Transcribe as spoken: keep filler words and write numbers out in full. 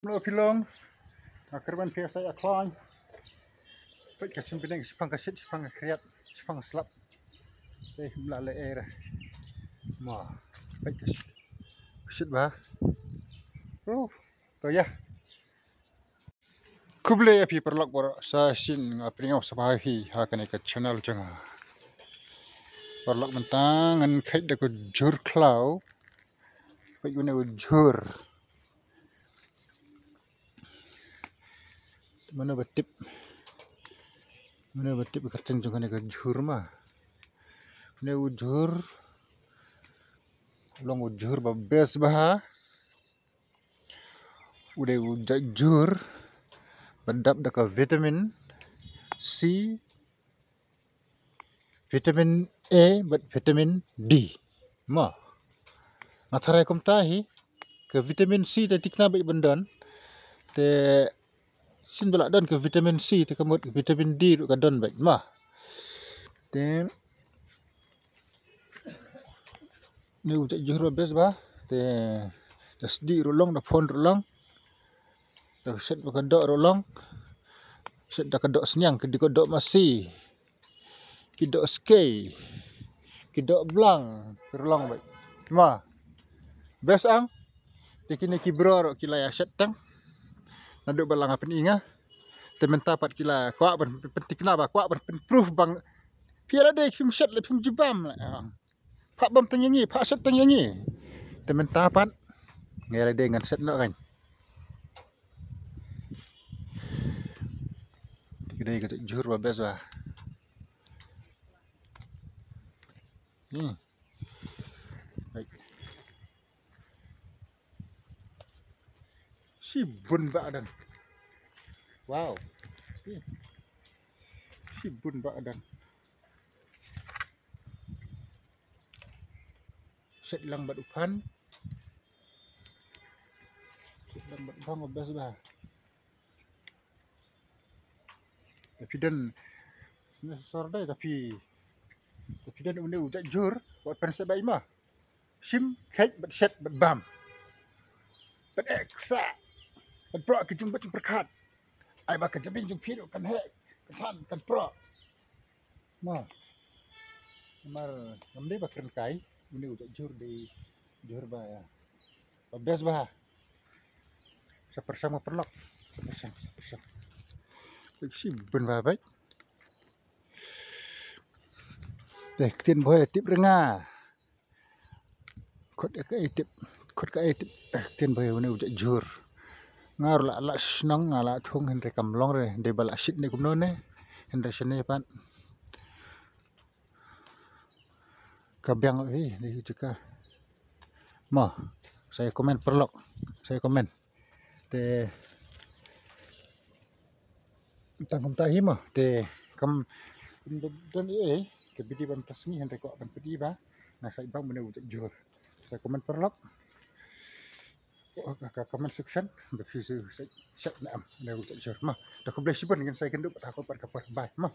Mlo phi long. Nga kyrmen phi sa ïa khlaiñ. Peit ka shim bneng, shipang ka shit, shipang ka khriat, shipang ka slap. Te mla le era. Ma, peit ka shit. Ka shit ba. Oh, to ïa. Khublei ïa phi paralok baroh sa shisien, nga pynïaw sngewbha ïa phi ha kane ka channel jong nga. Paralok, mynta ngan kheit da ka jhur khlaw. Peit une u jhur. Mano ba tip? Mano ba tip ka kyrteng jong kane ka jhur ma? Une u jhur. Long u jhur ba best bha. U dei u jhur ba dap da ka vitamin C, vitamin A bad vitamin D. Mo. Nga tharai kumta hi, ka vitamin C te thikna bad ban don. Te shisien ba la don ka vitamin C te ka mut ka vitamin D ruh ka don bad. Mo. Te ne u jhur ba best ba. Te da sdieh ruh long, da phon ruh long. Da shet ba ka doh ruh long. Shet da ka doh sniang, ki dei ka doh masi. Ki doh skei. Ki doh blang. Ki ruh long bad. Ma. Best ang. Te kine ki bro ruh ki la ïa shet tang. Naduh ba la nga pyni nga. Te mynta pat ki la kwah ban pynthikna ba kwah ban pynproof bang. Phi la dei phim shet la phim jubab la. Phah bam tang ïa ngi, phah shet tang ïa ngi. Te mynta pat nga la dei ngan shet noh kan. Te ka dei ka jhur ba best ba. Hmm. Right. Shibun ba dang. Wow. Shibun ba dang. Shet lang bad u phan. Shet lang bad u phan, best ba. Te phi don, ne sor dei te phi, te phi don une u jhur, wat pynshai ba i ma. Shim, kheit, bad shet, bad bam. Bad eksa. Bad proh ki jingbat jingpyrkhat. Ai ba ka jabieng jong phi ruh kan heh, kan san, kan proh. Mo. Namar ngam dei ba kren kai, une u jhur dei jhur ba, ba best ba. Sa pyrshang ma paralok. Sa pyrshang, sa pyrshang. Bad shibun ba bad. Te ktien bhoi tip ring nga. Khot ka ai tip, khot ka ai tip. Eh, ktien bhoi une u jhur. Nga ruh la, la shnong, nga la thung, hynrei kam long re, dei ba la shit ne kumno ne. Hynrei shane pat. Ka biang hi, dei hi jaka. Mo, sa ïa comment paralok. Sa ïa comment. Te tang kumta hi mo. Te kam, kam don, don ei ei ka video ban pynshai hynrei ko ban pynshai ba nga sa bam une u jhur. Sa comment paralok. Ka, ka comment section ba phi sa, sa, sa na am une u jhur mo. Te khublei shibun, ngin sa ïakynduh pat ha ka por ka por. Bye mo.